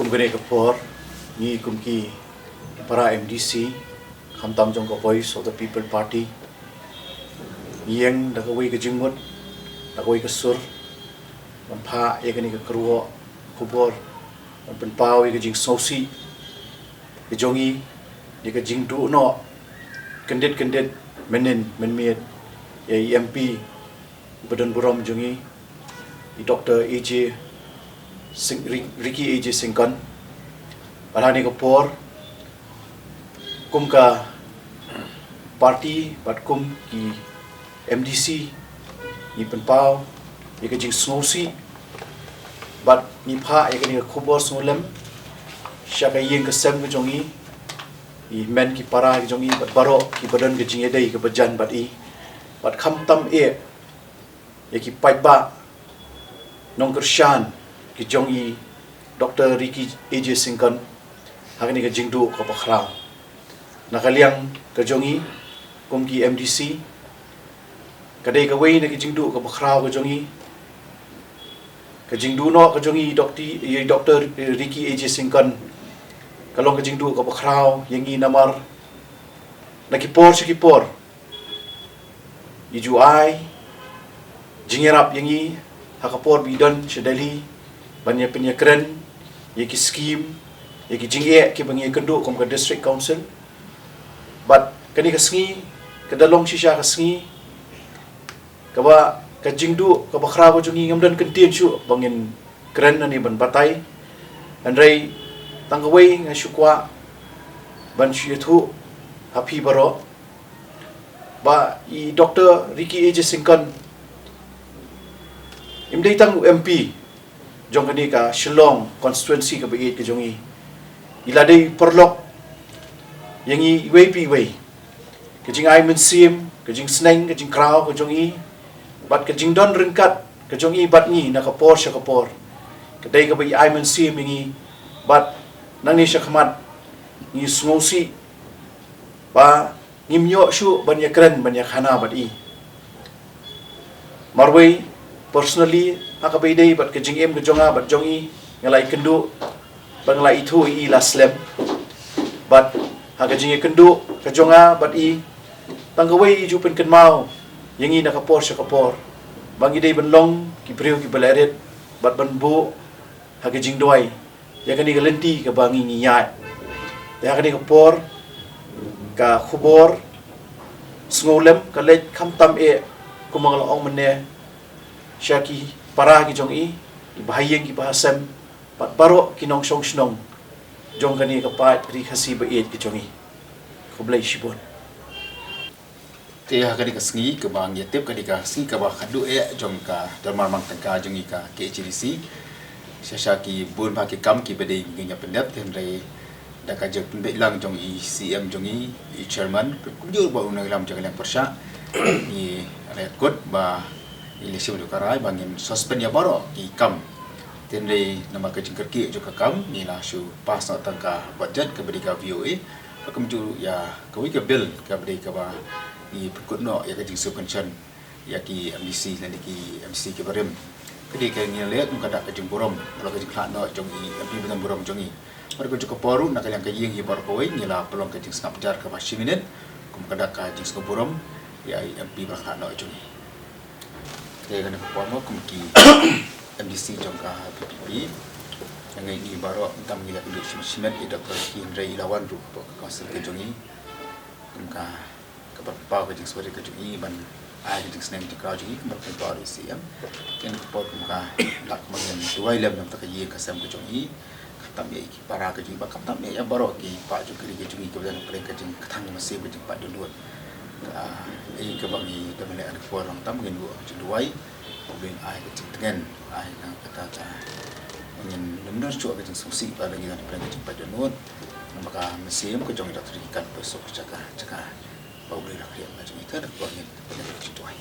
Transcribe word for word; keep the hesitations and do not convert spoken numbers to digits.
Kane ka por, ngi kum ki para M D C, khamtam jong ka Voice of the People Party, ngi ïeng da kawei ka jingmut, da kawei ka sur, ban phah ïa kane ka kyrwoh khubor, ban pynpaw ïa ka jingsngewsih ka jong ngi, ïa ka jingduh noh kyndit kyndit, mynnin mynmiet, ïa i M P ba don burom jong ngi, i Doctor A J Sing, Ri-, Ricky A J Syngkon. Bad ha kane ka por, kum ka party bad kum ki M D C, ngi pynpaw ïa ka jingsngewsih bad ngi phah ïa kane ka khubor sngewlem sha ka ïing ka sem ka jong ngi, i hynmen ki para ka jong ngi bad baroh kiba don ka jingïadei kaba jan bad i, baba khamtam eh ïa ki paidbah nongkyrshan ki jong i Doctor Ricky A J Syngkon ha kane ka jingduh kaba khraw. Na ka liang ka jong i kum ki M D C, ka dei kawei na ka jingduh kaba khraw ka jong i. Ka jingduh noh ka jong i Doctor, i Doctor Ricky A J Syngkon, ka long ka jingduh kaba khraw ïa ngi namar na ki por sha ki por i ju ai jingïarap ïa ngi ha ka por ba i don sha Delhi, ban ïa pynïakren ïa ki skim, ïa ki jingeh kiba ngi ïakynduh kum ka District Council. Bad kane ka sngi ka da long shisha ka sngi kaba ka jingduh kaba khraw ka jong ngi, ngam don kyntien shuh ba ngin kren ne ban batai. Hynrei tang kawei nga shu kwah ban shu ïathuh ha phi baroh ba i Doctor Ricky A J Syngkon im dei tang u M P jong kane ka Shillong constituency kaba ïeit ka jong i. I la dei paralok ïa ngi iwei pa iwei. Ka jingai mynsiem, ka jingsneng, ka jingkraw ka jong i, bad ka jingdon ryngkat ka jong i bad ngi na ka por sha ka por, ka dei kaba i ai mynsiem ïa ngi. Bad nangne shakhmat ngi sngewsih ba ngim ïoh shuh ban ïakren ban ïakhana bad i. Marwei, personally, ha kaba ïadei bad ka jingim ka jong nga bad jong i, nga la ïakynduh bad nga la ithuh ïa i la slem. Bad ha ka jingïakynduh ka jong nga bad i, tang kawei i ju pynkynmaw ïa ngi na ka por sha ka por ba ngi dei ban long ki briew kiba leh rit bad ban buh ha ka jingduwai ïa kane ka lynti kaba ngi ngi ïaid. Te ha kane ka por, ka khubor sngewlem ka leit khamtam eh, kumba nga la ong mynne, sha ki para ki jong i, ki bahaïing ki bahasem, bad baroh ki nongshong shnong jong kane ka paid Ri Khasi ba ïeit ka jong i. Khublei shibun. Te ha kane ka sngi kaba ngi ïatip ka dei ka sngi kaba khatduh eh jong ka dorbar mang tyngka jong ngi ka K H A D C. Shisha ki bun bha ki kam kiba dei ngin ïa pyndep, te hynrei da ka jingpynbeit lang jong i C M jong ngi, i chairman, kumjuh ruh ba u nongïalam jong ka liang pyrshah, ngi la ïakut ba ngi la shim ïa ka rai ba ngin suspend ïa baroh ki kam. Te hynrei namar ka jingkyrkieh jong ka kam ngi la shu pass noh tang ka budget kaba dei ka V O A. Bad kumjuh ïa kawei ka bill kaba dei kaba ngi pynkut noh ïa ka jingsubvention ïa ki M D C lane ki M C kiba rim. Ka dei ka ngi la leh kum ka dak ka jingburom, ka long ka jingkhlad noh jong i M P ba don burom jong i. Bad ka juh ka por ruh na ka liang ka ïing hi baroh kawei ngi la pynlong ka jingsngap jar kaba shi minit kum ka dak ka jingsngewburom ïa i M P ba la khlad noh jong i. Te kane ka por mo kum ki M D C jong ka V P P, nga ngeit ngi baroh mynta ngi la kynduh shimet shimet ïa i Doctor Ricky, hynrei i la wan ruh hapoh ka council ka jong ngi. Kum ka, kaba pynpaw ka jingsngewrit ka jong i ban ai ka jingsneng jingkraw jong i kumba la pynpaw da i C M. Kane ka por kum ka dak ba ngin duwai lem na ka bynta ka ïing ka sem ka jong i, khamtam ïa i para ka jong i bad khamtam ïa baroh ki paid jong ka ri ka jong i kiba don hapdeng ka jingkthang mynsiem, ka jingpait dohnud. Ka, ïa kaba ngi da mynta ka por long tam ngin buh ka jingduwai. Khublei, ai ka jingtngen, ai ka kata ka, ngin nym don shuh ka jingsngewsih ba la ngi don hapdeng ka jingpait dohnud. Namar ka mynsiem ka jong i Doctor Ricky kan poi suk jaka jaka. Ba U Blei un ïa ka jong i, ka da ka por ngin, ngin ka jingduwai.